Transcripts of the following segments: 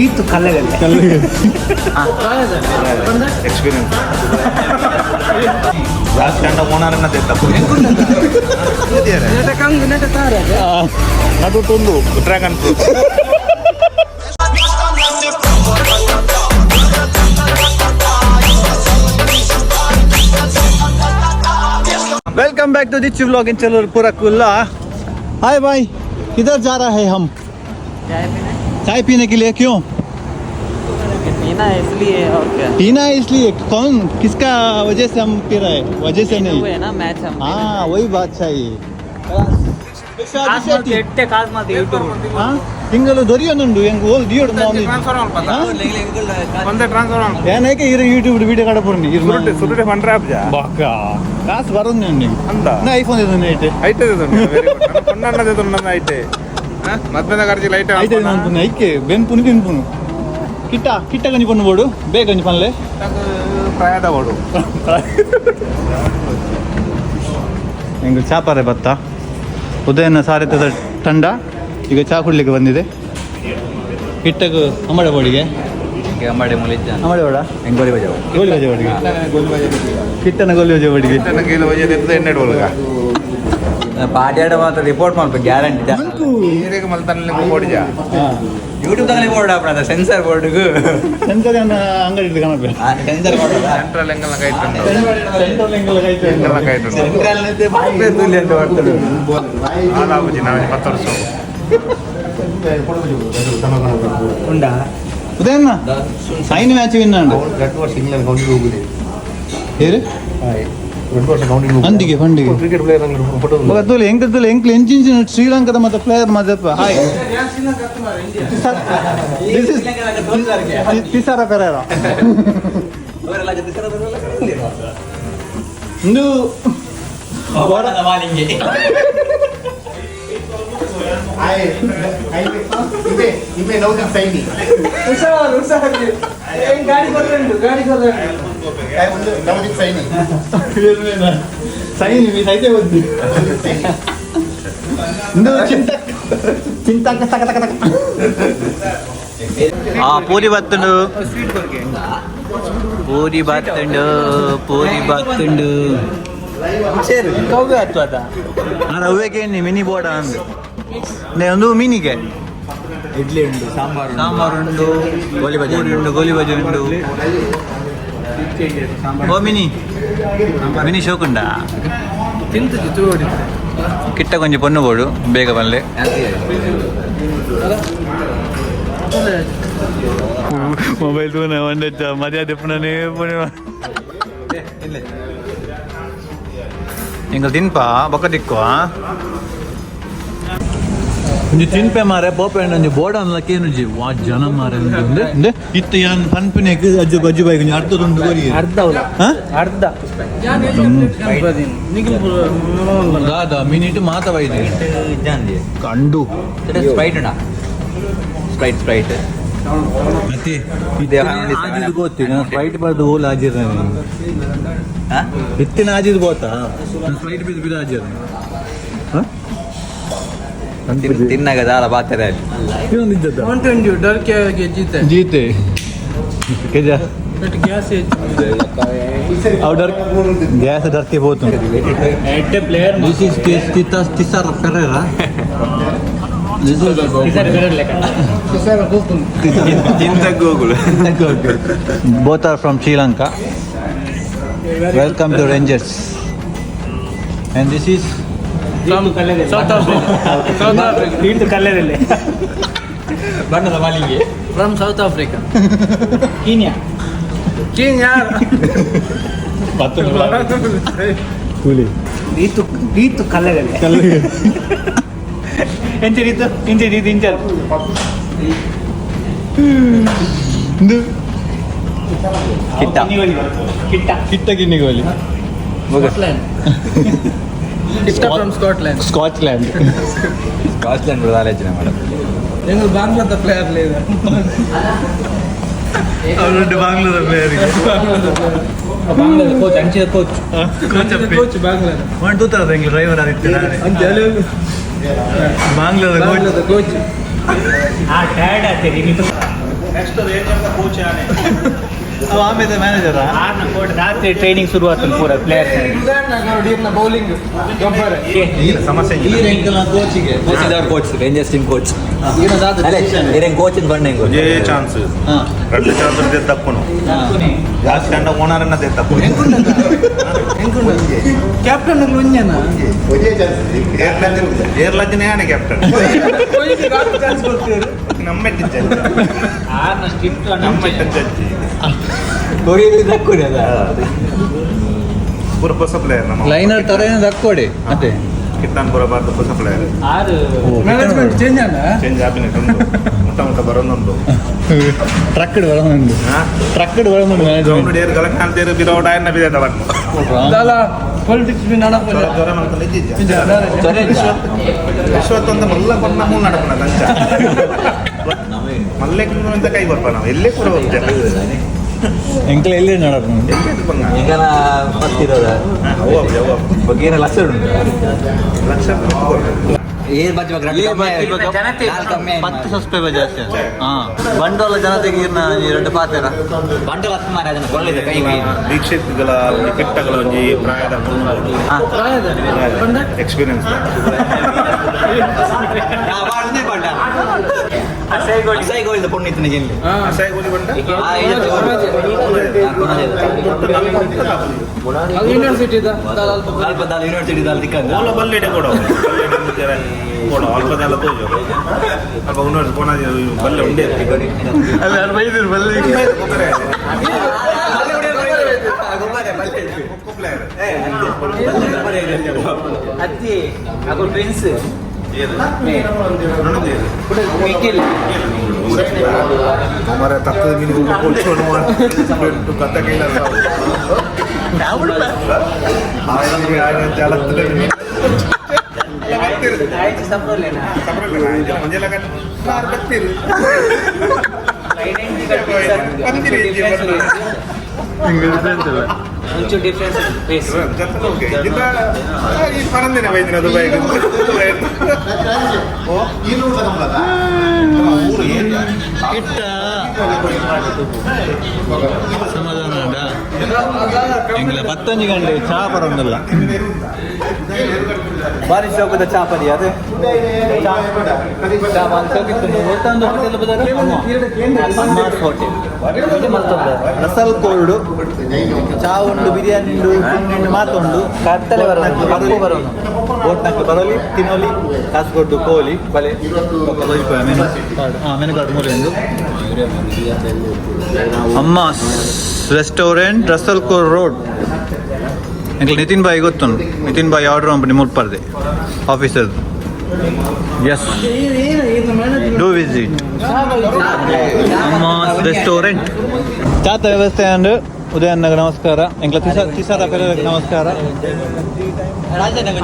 ಈತು ಕಲ್ಲಗಲ್ಲೆ experience ಕಂಡ ಓನರನ್ನ ತೆತ್ತ ನಡುಟೊಂದು dragon fruit. Welcome back to Dichu vlog in चलो पूरा कुल्ला। हाय भाई, किधर जा रहा है हम? चाय पीने के लिए। क्यों? पीना है इसलिए, और क्या। पीना है इसलिए। कौन किसका वजह से हम पी रहे हैं? वजह से नहीं हुए ना मैच हम। हाँ, वही बात चाहिए। ಎಟ್ಟೆ ಕಾಸ್ ಮಾತು ಯೂಟ್ಯೂಬ್. ತಿಂಗಳು ದೊರೆಯೋನುಂಡು ಹೆಂಗ್ ಓಲ್ ದಿಯೋಡು. ಟ್ರಾನ್ಸ್ಫರ್ ಒಂದೇ ಟ್ರಾನ್ಸ್ಫರ್. ಏನಕ್ಕೆ ಇರು ಯೂಟ್ಯೂಬ್ ವಿಡಿಯೋ ಕಡಪುರ್ನಿ. ಸುರುಟೆ ಸುರುಟೆ ಫಂಡ್ರೆ ಆಪ್ಜಾ. ಬಾಕ ಕಾಸು ಬರೋದು. ಅಂದ. ಐಫೋನ್ ಇದು ಐತೆ. ಐತೆ ವೆರಿ ಗುಡ್. ಪೊನ್ನಣ್ಣದ ನನ್ನ ಐತೆ ಮದ್ಮೆದ ಖರ್ಚು ಲೈಟ್. ಐತೆ ಅನ್ಪುನ ಐಕೆ ಬೆನ್ಪುನು ತಿನ್ಪುನು ಕಿಟ್ಟ ಕಿಟ್ಟ ಗಂಜಿ ಪಣ್ಣು ಬೋಡು ಬೇಗ ಗಂಜಿ ಪನ್ಲೆ. ಪ್ರಾಯದ ಬೋಡು. ಎಂಗ್ ಚಾಪಾರೆ ಬತ್ತ ಉದಯನ ಸಾರಿತದ ತಂಡ ಈಗ ಚಾ ಕುಡ್ಲಿಕ್ಕೆ ಬಂದಿದೆ. ಕಿಟ್ಟకు ಅಂಬಡೆ ಬೋಡಿಗೆ. ಅಂಬಾಡಿ ಮುಲಿಜ್ಜ. ಅಂಬಡೆ ಬೋಡ. ಗೋಲಿ ಬಜಾವ್. ಗೋಲಿ ಬಜೆ ಬೋಡಿಗೆ, ಕಿಟ್ಟನ ಗೋಲಿ ಬಜೆ ಬೋಡಿಗೆ. ಗೀಲು ವಜೆ ಎಣ್ಣೆ ಒಳಗ. ಪಾಡ್ಯಾಡ ಮಾತ್ರ ರಿಪೋರ್ಟ್ ಮಾಡ್ಬೇಕು ಗ್ಯಾರಂಟಿ. ನೀರಿಗೆ ಮಲ್ತಾನೆ ಬೋಡಿಜಾ. ಯೂಟ್ಯೂಬ್ ತಗಲಿ ಬೋರ್ಡ್ ಆಪಣ ಸೆನ್ಸರ್ ಬೋರ್ಡ್ಗೂ. ಸೆನ್ಸರ್ ಅಂಗಡಿ ಕಾಣಬೇಕು. Censor board. ಸೆಂಟ್ರಲ್ ಎಂಗಲ್ನ ಕೈಟುಂಡು. ಸೆಂಟ್ರಲ್ ಎಂಗಲ್ ಕೈಟು. ಎಂಗಲ್ನ ಕೈಟುಂಡು. ಸೆಂಟ್ರಲ್ ಅಂತ ಬರ್ತದೆ. ಹಾಳಾಗುಜಿ ನಾವು 10 ವರ್ಷ. ಉಂಡಾ? ಉದಯಣ್ಣ ಸೈನ್ ಮ್ಯಾಚ್ ವಿನ್ ಆಂಡ್. 2 ವರ್ಷ ಇಂಗ್ಲೆಂಡ್ ಕೌಂಟಿ ಹೋಗುದೆ. ಏರು? 2 ವರ್ಷ ಕೌಂಟಿ. ಅಂದಿಗೆ ಫಂಡಿಗೆ ಕ್ರಿಕೆಟ್ ಪ್ಲೇಯರ್ ಫೋಟೋ. ಬತ್ತುಲೆ ಎಂಕ್ ತುಲೆ ಎಂಕ್ಲು ಎಂಚಿಂಚಿನ ಶ್ರೀಲಂಕಾದ ಮತ್ತೆ ಪ್ಲೇಯರ್ ಮದಪ್ಪ. Hi, this is Thisara Perera. ಇಂದು ಇಮೆ ನವದೀಪ್ ಸೈನಿ. ಗಾಡಿ ಕೊಡ್ರಂಡು ಗಾಡಿ ಕೊಡ್ರಂಡು. ನವದೀಪ್ ಸೈನಿ. ಸೈನ್ ಮೀ ಸೈತೆ ಬದ್ದು. ಇಂದು ಚಿಂತಕ್ ಚಿಂತಕ ತಕ ತಕ ತಕ. ಆ ಪೂರಿ ಬತ್ತುಂಡು, ಪೂರಿ ಬತ್ತುಂಡು, ಪೂರಿ ಬತ್ತುಂಡು. ಕೌವೆ ಅಥವಾ ನಾನು ಅವ್ವೇಕೆ ಮಿನಿ ಬೋರ್ಡ ಅಂದು ಒಂದು ಮಿನಿಗೆ. ಇಡ್ಲಿ ಉಂಟು, ಸಾಂಬಾರು. ಸಾಂಬಾರು ಉಂಟು, ಗೋಲಿ ಬಜೆ. ಪೂರಿ ಉಂಟು, ಗೋಲಿ ಬಜೆ ಉಂಟು. ಓ ಮಿನಿ ಮಿನಿ ಶೋಕುಂಡ. ತಿಂತು ತೂಡಿ. ಕಿಟ್ಟ ಕೊಂಚ ಪೊಣ್ಣು ಬೋಡು ಬೇಗ ಬಲ್ಲೆ. ಮೊಬೈಲ್ ತೂನ ಒಂದೆಚ್ಚ ಮರ್ಯಾದೆ ಪುನನೇ ಪುಣ ಎಂಕಲ್ ತಿನ್ಪ ಬೊಕ್ಕ ತಿಕ್ಕುವ. ಒಂಜಿ ತಿನ್ಪೆ ಮಾರೆ ಪೋಪೆ ಒಂಜಿ ಬೋರ್ಡ್ ಅನ್ಲ ಕೇನುಜಿ ವಾ ಜನ ಮಾರೆ. ಇಂದೆ ಇತ್ತ ಯಾನ್ ಪನ್ಪಿನೆಗ್ ಅಜ್ಜು ಬಜ್ಜು ಬೈಕ್ ಒಂಜಿ ಅರ್ಧ ತುಂಡು ಕೊರಿ. ಅರ್ಧ ಅವಲ. ಹಾ? ಅರ್ಧ. ದಾದಾ ಮಿನಿಟ್ ಮಾತ ಬೈದೆ ಕಂಡು. ಸ್ಪ್ರೈಟ್ ಉಂಟಾ? Sprite Sprite. ಮತ್ತೆ ಇದೆ. ಆಜಿದ್ ಗೊತ್ತಿ ನಾನು ಸ್ಪ್ರೈಟ್ ಬರ್ದು ಓಲ್ ಆಜಿರ್ ಇತ್ತಿನ ಆಜಿದ್ ಗೋತಾ ಸ್ಪ್ರೈಟ್ ಬಿದ್ದು ಬಿದ್ದು ಆಜಿರ್. ತಿನ್ನಾಗ ದಾಲ ಬಾತಾರೆ ಅಲ್ಲಿ. ಇನ್ನೊಂದು ಮೌಂಟೇನ್ ಡ್ಯೂ ಡರ್ ಕೆ ಜೀತೆ. ಜೀತೆ ಕೆಜ. But gas. ಅವು ಡರ್ ಗ್ಯಾಸ್ ಡರ್ಕೆ ಬೋತು. ಎಟ್ಟೆ player. This is Thisara Perera. This is ಚಿಂತ Google. Both are from Sri Lanka. Welcome to Rangers. And this is South Africa, South Africa. ಈತು ಕಲ್ಲದಲ್ಲಿ. ಬಣ್ಣದ ಮಾಲಿಗೆ. From South Africa, Kenya, Kenya. Coolie. ಈತು ಈತು ಕಲ್ಲಗಲ್ಲೆ ಎಂಚ ರೀತು ಇಂಚ ರೀತು ಇಂಚ. Kitta. Kitta. Kitta ಗಿನ್ನಿಗೋಲಿ. Scotland. Kitta from Scotland. Scotland. Scotland ಕೂಡ ಆಲೋಚನೆ madam. ಎಂಗ್ ಬಾಂಗ್ಲಾದ ಪ್ಲೇಯರ್ ಲೇದ. ಅವರುಂಟು ಬಾಂಗ್ಲಾದ ಪ್ಲೇಯರ್. ಬಾಂಗ್ಲಾದ ಕೋಚ್ ಅಂಚಿದ ಕೋಚ್ ಕೋಚ್ ಬಾಂಗ್ಲಾದ. ಒನ್ ಟೂ ತರ ಡ್ರೈವರ್ ಆದಿತ್ತು ಬಾಂಗ್ಲಾದ ಕೋಚ್. ಬಾಂಗ್ಲಾದ ಕೋಚ್. ಆ ಟಯರ್ಡ್ ಆಗ್ತೀರಿ ನೀವು. Next Rangers coach ಯಾನೆ. ಆಮೇಲೆ ಮ್ಯಾನೇಜರಾ? ರಾತ್ರಿ ಟ್ರೈನಿಂಗ್ ಶುರು ಆಯ್ತು ಪೂರ ಪ್ಲೇಯರ್ಸ್. ಬೌಲಿಂಗ್ ಸಮಸ್ಯೆ. ಈ ರೆಂಕಲ್ನ ಕೋಚಿಗೆ coach, Rangers team coach. ಇರೇನ್ coach ಅಂತ ಬಂಡೆ. ಒಂಜೇ ಚಾನ್ಸ್, ರಡ್ಡು ಚಾನ್ಸ್ ತಪ್ಪುನು. ಜಾಸ್ತಿ ಅಂಡ ಓನರ್ ತಪ್ಪು. ಕ್ಯಾಪ್ಟನ್ ಒಂಜನ. ಒಂಜೇ ಚಾನ್ಸ್. ಏರ್ಲಜ್ಜನೇ ಆನೆ ಕ್ಯಾಪ್ಟನ್ ನಮ್ಮೆಟ್ಟ ಸ್ಟ್ರಿಕ್ಟ್. ನಮ್ಮೆಟ್ಟ ಜಡ್ಜಿ. ಪೂರ ಹೊಸ ಪ್ಲೇಯರ್ ನಮ್ಮ. ಲೈನರ್ ತರ ಏನಾದ್ರು ಹಾಕ್ಕೊಡಿ ಮತ್ತೆ. ಕಿತ್ತಾನ್ ಪೂರ ಬಾರ್ದು ಹೊಸ player. Management change ಅಣ್ಣ. ಚೇಂಜ್ ಆಪಿನ ಉಂಟು, ಮುಟ್ಟ ಮುಟ್ಟ ಬರೋದುಂಟು. ಟ್ರಕ್ ಬರೋದು, ಟ್ರಕ್ ಬರೋದು ground management. ಏರ್ ಗಲಕ್ ಕಾಣ್ತೇರು ಬಿರೋಡ ಎನ್ನ ಬಿದೇತ ಬಣ್ಣು. ದಾಲ ಪೊಲಿಟಿಕ್ಸ್ ಬಿ ನಡಪುಜ. ಜ್ವರ ಜ್ವರ ಮಲ್ಕೊಂಡು ಇಜ್ಜಿಜ್ಜ. ವಿಶ್ವತ್ ಅಂತ ಮಲ್ಲ ಕೊಟ್ಟ ಮೂಲ ನಡಪನ ಲಂಚ ಮಲ್ಲೆ ಅಂತ ಕೈ ಬರ್ಪ ನಾವು ಎಲ್ಲೇ ಕೂಡ ಹೋಗ್ತೇವೆ. ಎಂಕ್ಲ ಎಲ್ಲಿ ನಡಪು? ಎಲ್ಲೇ ಬಂಗ. ಎಂಕನ ಫಸ್ಟ್ ಇರೋದ. ಅವ್ವ ಅವ್ವ. ಬಗ್ಗೇನ ಲಕ್ಷ ಉಂಟು. ಲಕ್ಷ ಕೊಡ್ಬೇಕು. ಏರ್ ಬಚ್ಚ ಜನತೆ 10 ಸಬ್ಸ್ಕ್ರೈಬರ್ ಜಾಸ್ತಿ. ಹಾ, ಬಂಡವಾಳ ಜನತೆಗೆ ಇರ್ನ ಎರಡು ಪಾತೆರ. ಬಂಟು ಹತ್ತು ಮಾರ ಅದನ್ನ ಕೊಳ್ಳಿದೆ ಕೈ ಕೈ. ದೀಕ್ಷಿತ್ಗಳ ಒಂಜಿ ಕಿಟ್ಟಗಳ ಒಂಜಿ ಪ್ರಾಯದ ಎಕ್ಸ್ಪೀರಿಯನ್ಸ್. ಅಸೈಗೋಳಿದ ಪೊಣ್ಣು ಇತ್ತು ನಿಜ. ಅಸಹ್ಯ ಗೋಲಿ ಬಂಡ. ಯೂನಿವರ್ಸಿಟಿ. ಅಲ್ಪ ದಾಲ್ ಯೂನಿವರ್ಸಿಟಿ ದಾಲ್ ತಿಕ್ಕಂದ. ಓಲ ಬಲ್ಲೆಡೆ ಕೊಡು, ಬಲ್ಲೆಡೆ ಕೊಡು, ಅಲ್ಪ ದಾಲ ತೋಜು ಅಲ್ಪ ಉನ್ನೋಡು ಕೋಣ ಬಲ್ಲೆ ಉಂಡೆ. ಅತ್ತಿ ಅಗೋ ಟ್ವಿನ್ಸ್ ನಿಖಿಲ್. ಮರ ತಪ್ಪದ ಮೀನು ಕತ್ತ ಕೈಲ ಆಯ್ತು, ಸಂಪ್ರಲೇನಾ? ಒಂಚೂರು ಡಿಫ್ರೆನ್ಸ್ ಫೇಸ್. ಪರಂದಿನ ವೈದ್ಯನ ದುಬೈ. ಈ ನೂರು ತಗೊಂಬಲ್ಲ. ಇಟ್ಟ ಸಮಾಧಾನ ಉಂಟಾ? ಎಂಗ್ಲ ಪತ್ತೊಂಜಿ ಗಂಟೆ ಚಾ ಪರೊಂದಿಲ್ಲ. ಬಾರಿ ಶೋಕದ ಚಾಪದಿ ಅದೇ. ಅಮ್ಮಾಸ್ hotel Russell cold ಚಾ ಉಂಡು, ಬಿರಿಯಾನಿ ಉಂಡು, ತಿಂಡಿ ಉಂಡು, ಮಾತುಂಡು. ಕತ್ತಲೆ ಬರೋದು, ಕಪ್ಪು ಬರೋದು. ಬೋಟ್ನಕ್ಕೆ ಬರೋಲಿ, ತಿನ್ನೋಲಿ, ಕಾಸು ಕೋಲಿ ಬಲೆ menu card. ಹಾಂ, ಮೆನು ಕಾರ್ಡ್ ಮೂರು ಎಂದು. ಅಮ್ಮಾಸ್ restaurant, Russell core road. ಎಂಕ್ಲ ನಿತಿನ್ ಬಾಯ್ ಗೊತ್ತುಂಡು. ನಿತಿನ್ ಬಾಯ್ ಆರ್ಡರ್ ಅಂಪನಿ ಮುಟ್ಪರ್ದೆ officer. S, do visit Amma's restaurant. ಚಾತ ವ್ಯವಸ್ಥೆ ಅಂಡ್ ಉದಯನ್ನಗ ನಮಸ್ಕಾರ. ಎಂಕ್ಲ ತಿಸ ತಿಸಾರ ಪೆರೇರಗ್ ನಮಸ್ಕಾರ.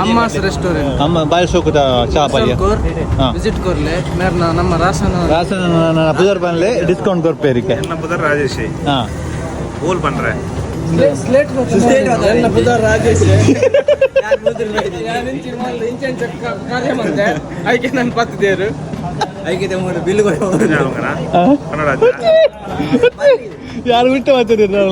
ಅಮ್ಮಾಸ್ ರೆಸ್ಟೋರೆಂಟ್. ಅಮ್ಮ ಬಾಯ್ ಶೋಕುದ ಚಾ ಪಲ್ಯ. ಹಾ. ವಿಸಿಟ್ ಕೊರ್ಲೆ ಮೇರ್ನ ನಮ್ಮ ರಾಸನ. ರಾಸನ ಪುದರ್ ಬನ್ಲೆ, ಡಿಸ್ಕೌಂಟ್ ಕೊರ್ಪೇರಿಕೆ. என்ன புதர் ராஜேஷ். ಹಾ. ಹೋಲ್ ಪಂಡ್ರೆ. ಸ್ಲೇಟ್ ಎಲ್ಲ ಬುಧವಾರ ರಾಜೇಶ್. ಕಾರ್ಯ ಮಂತೆ ಐಕೆ ನಾನು ಪತ್ತಿದೇರು. ಐಕೆ ಬಿಲ್. ಕನ್ನಡ. ಯಾರು ಬಿಟ್ಟು ಮಾತಾಡಿದ್ರು?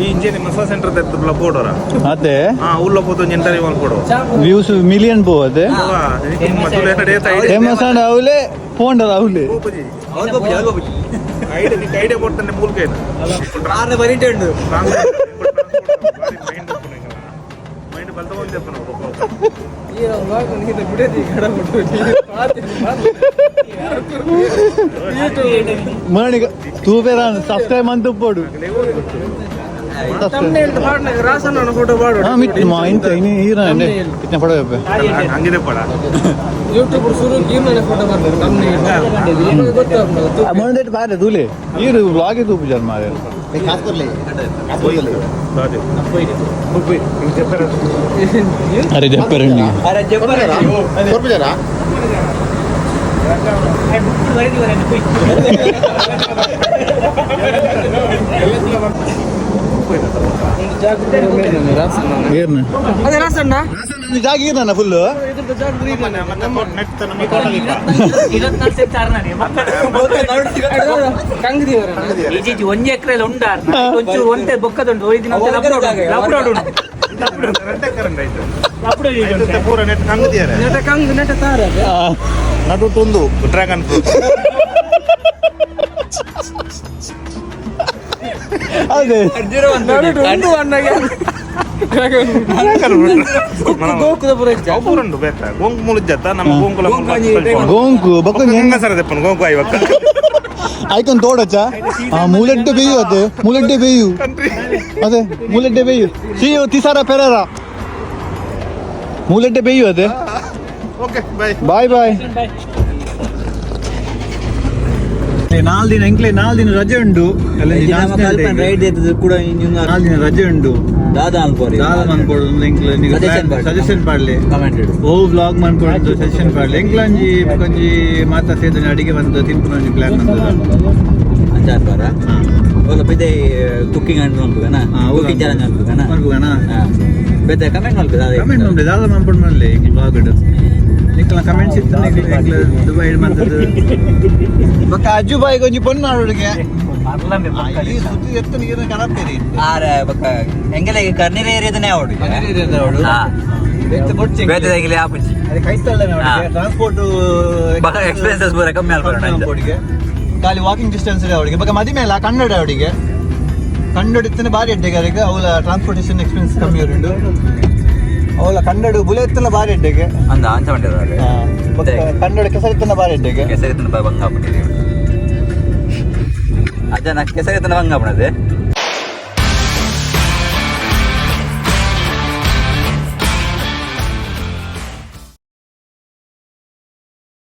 ಈ ಇಂಜಿನ್ ಮಸಾಲ ಸೆಂಟರ್ ದೆತ್ತುಲ ಪೋಡೋರ. ಅದೇ. ಹಾ, ಉಲ್ಲ ಪೋತು ಒಂಜಿ ಇಂಟರ್ವ್ಯೂ ಮಲ್ಪೊಡು. ವ್ಯೂಸ್ ಮಿಲಿಯನ್ ಪೋವದೆ. ಫೇಮಸ್ ಆಂಡ್ ಅವಲೇ ಫೋನ್ ಅವಲೇ. ಐಡಿಯಾ ನಿಕ್ ಐಡಿಯಾ ಕೊಡ್ತಾನೆ ಮೂಲ್ಕೈನ. ಆರ್ನ ಬರೀಟೆ ಉಂಡು. ಮೈಂಡ್ ಬಲ್ತ ಒಂದು. ಈ ನೀನು ಬಿಡದಿ ಕಡಬಿಟ್ಟು. ಮಣಿಗ ತೂಪೇರ ಸಬ್ಸ್ಕ್ರೈಬ್ ಅಂತ ಪೋಡು. ರಾಸನ ಫೋಟೋ ಪಾಡು. ಹಾ, ಮಿಟ್ ಮಾ ಇಂತ ಇನಿ ಈರ ಕಿತ್ನೆ ಫೋಟೋ ಹಂಗಿದೆ ಪಡ. ಯೂಟ್ಯೂಬ್ ಶುರು ಗೀರ್ನ ಫೋಟೋ ಬರ್ತಾರೆ, ತಮ್ಮನೆ ಗೊತ್ತಾಗ್ತದೆ. ಮೊಂಡೆಟ್ ಬಾರೆ ದೂಲೆ ಈರು ವ್ಲಾಗ್ ತೂಪು ಮಾರೆ. ಕಾಸು ಕೊರ್ಲೆ, ಕಾಸು ಕೊರ್ಲೆ. ಅರೆ ಜಪ್ಪರಂಡಿ. ಅರೆ ಜಬ್ಬರ. ಕೊರ್ಪಿದಾರಾ? ಏರ್ನ? ಅದೇ ರಾಸಣ್ಣ. ಜಾಗ ಈರ್ನ ಫುಲ್. ನೆಟ್ ನಮ್ಮ ತೋಟಲಿಪ್ಪ. ಈಜಿ ಒಂಜಿ ಎಕರೆ ಉಂಡಾರ್ ಒಂಚೂರು ಒಂತೆ ಬೊಕ್ಕದುಂಡು ಒಯ್ದಿನ ಲಪುಡೋಡು ಲಪುಡೋಡು. ಪೂರ ನೆಟ್ ಕಂಗದಿಯಾರೆ. ನೆಟ ಕಂಗ್ ನೆಟ ತಾರ. ನಡುಟುಂದು ಡ್ರ್ಯಾಗನ್ ಫ್ರೂಟ್. ಅದೇ. ಉಂಡು ಅಣ್ಣಗೆ ಗೋಕುದ ಪುರ. ಅವು ಉಂಡು ಬೇತ ಗೋಂಕು ಮುಳುಜತ್ತ ನಮ್ಮ ಗೋಂಕುಲ. ಗೋಂಕು ಬೊಕ್ಕ ಹೆಂಗಸರ ದೆಪ್ಪನು ಗೋಂಕು ಐವಕ್ಕ. ಐಕೊಂದು ತೋಡಚ್ಚ ಆ ಮೂಲೆಡ್ಡೆ ಬೇಯು ಅದೇ ಮೂಲೆಡ್ಡೆ ಬೇಯು ಅದೇ ಮೂಲೆಡ್ಡೆ ಬೇಯು ಸಿ ತಿಸಾರ ಪೆರಾರ ಮೂಲೆಡ್ಡೆ ಬೇಯು ಅದೇ. Okay, bye. Bye bye. ನಾಲ್ ದಿನ ಎಂಕ್ಲೆ 4 ದಿನ ರಜೆ ಉಂಡು. ರೈಡ್ ಕೂಡ. 4 ದಿನ ರಜೆ ಉಂಡು. ದಾದಾ ಅನ್ಕೋರಿ. ದಾದ ಮನ್ಕೊಡು ಎಂಕ್ಲೆ? Suggestion ಪಾಡ್ಲೆ. ಸಜೆಷನ್ ಪಾಡ್ಲೆ. ಕಮೆಂಟ್. ಓ ವ್ಲಾಗ್ ಮನ್ಕೊಡು ಸಜೆಷನ್ ಪಾಡ್ಲೆ. ಎಂಕ್ಲಂಜಿ ಬೊಕೊಂಜಿ ಮಾತಾ ಸೇದನೆ ಅಡಿಗೆ ಬಂದು ತಿನ್ಪುನ ಒಂಜಿ ಪ್ಲಾನ್ ಬಂದದ. ಅಂಚ ಅನ್ಪಾರ ಓಲ ಬೇತೆ ಕುಕ್ಕಿಂಗ್ ಅಂಡ್ ಮನ್ಪುಗನ. ಕುಕ್ಕಿಂಗ್ ಚಾಲೆಂಜ್ ಮನ್ಪುಗನ. ಮನ್ಪುಗನ. ಬೇತೆ ಕಮೆಂಟ್ ಮಲ್ಪು ದಾದ. ಕಮೆಂಟ್ ಮನ್ಪುಲೆ ದಾದ ಮನ್ಪುಡು ಮನ್ಲೆ ಎಂಕ್ಲೆ ವ್ಲಾಗ್ ನಿಕ್ಲ ಕಮೆಂಟ್ಸ್ ಇತ್ತು ಎಂಕ್ಲೆ ದುಬೈ ಮಂತದ್ದು. ಬೊಕ್ಕ ಅಜ್ಜು ಬಾಯಿಗೆ ಒಂಜಿ ಪೊಣ್ಣು ಆಡೋಡಿಗೆ ಈ ಸುದ್ದಿ ಎತ್ತು ನೀರಿನ ಕರಪೇರಿ. ಆರೆ ಬೊಕ್ಕ ಎಂಗೆಲೆ ಕರ್ನೀರ್ ಏರಿಯಾದನೇ ಅವಡು. ಬೇತೆ ಎಂಗೆಲೆ ಆಪುಜಿ. ಅದೇ ಕೈತಲ್ಲನೆ. ಟ್ರಾನ್ಸ್ಪೋರ್ಟ್ ಬೊಕ್ಕ ಎಕ್ಸ್ಪೆನ್ಸಸ್ ಪೂರ ಕಮ್ಮಿ ಅಲ್ಪರ. ಖಾಲಿ ವಾಕಿಂಗ್ ಡಿಸ್ಟೆನ್ಸ್ ಇದೆ ಅವಳಿಗೆ. ಬೊಕ್ಕ ಮದಿಮೆ ಅಲ್ಲ ಕನ್ನಡ ಅವಳಿಗೆ ಕನ್ನಡ ಇತ್ತನೆ ಬಾರಿ ಅಡ್ಡೆಗೆ. ಅವಳ ಟ್ರಾನ್ಸ್ಪೋರ್ಟೇಷನ್ ಎಕ್ಸ್ಪೆನ್ಸ್ ಕಮ್ಮಿ ಉಂಟು. ಅವಳ ಕನ್ನಡ ಬುಲೆ ಇತ್ತಲ್ಲ ಬಾರಿ ಅಡ್ಡೆಗೆ. ಅಂದ ಅಂಚ ಮಂಡಿರ. ಬೊಕ್ಕ ಕನ್ನಡ ಕೆಸರಿತ್ತನ ಬಾರಿ ಅಡ್ಡೆಗೆ. ಕೆಸರಿತನ ಬಂಗ ಆಪುಂಡು. ಅಜ್ಜ ನಾ ಕೆಸರಿತನ ಬಂಗ ಆಪುಣದೆ.